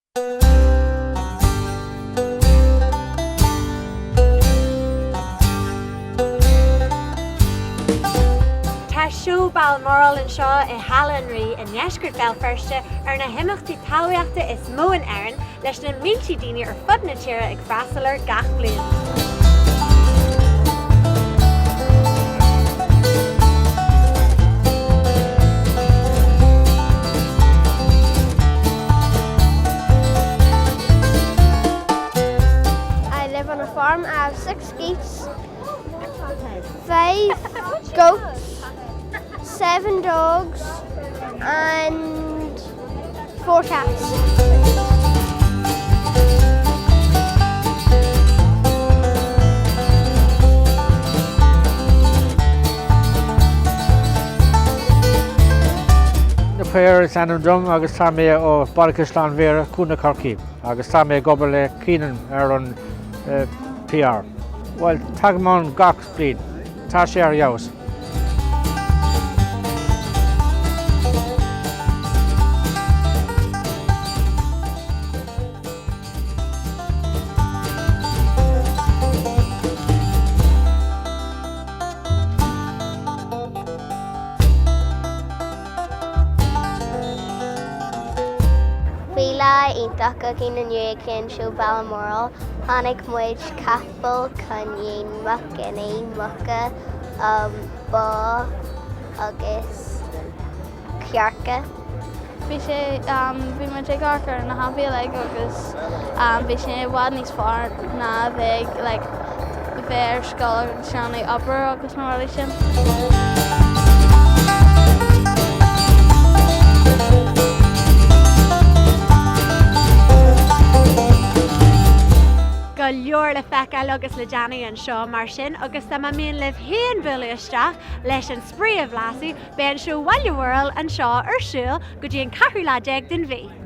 Tá Seó Balmoral anseo i Halla an Rí i ndeisceart Bhéal Feirste ar na himeachtaí talmhaíochta is mó in Éirinn leis na mílte daoine ar fud na tíre ag freastal air gach bliain. I live on a farm. I have 6 geese, 5 goats, 7 dogs and 4 cats. Na Paor is ainm dom agus tá mé ó Bhaile Caisleáin Bhéarra, Contae Chorcaí agus tá mé ag obair le Keenan ar an PR. Bhuel, tagaim ann gach bliain. Tá sé ar fheabhas. Bhí lá iontach againn inniu ag an Seó Balmoral. Chonaic muid capall, coinín, muc guinea, muca, bó agus cearca. Bhí sé, bhí muid ag amharc ar na hampaí uilig agus bhí sé i bhfad níos fearr ná a bheith ag like bheith ar scoil agus déanamh obair agus na rudaí sin. Go leor le feiceáil agus le déanamh anseo mar sin agus dá mba mian libh féin bualadh isteach leis an spraoi a bhlaiseadh, Beidh an Seó Bhaile Mhúirl anseo ar siúl go dtí an ceathrú lá déag den mhí.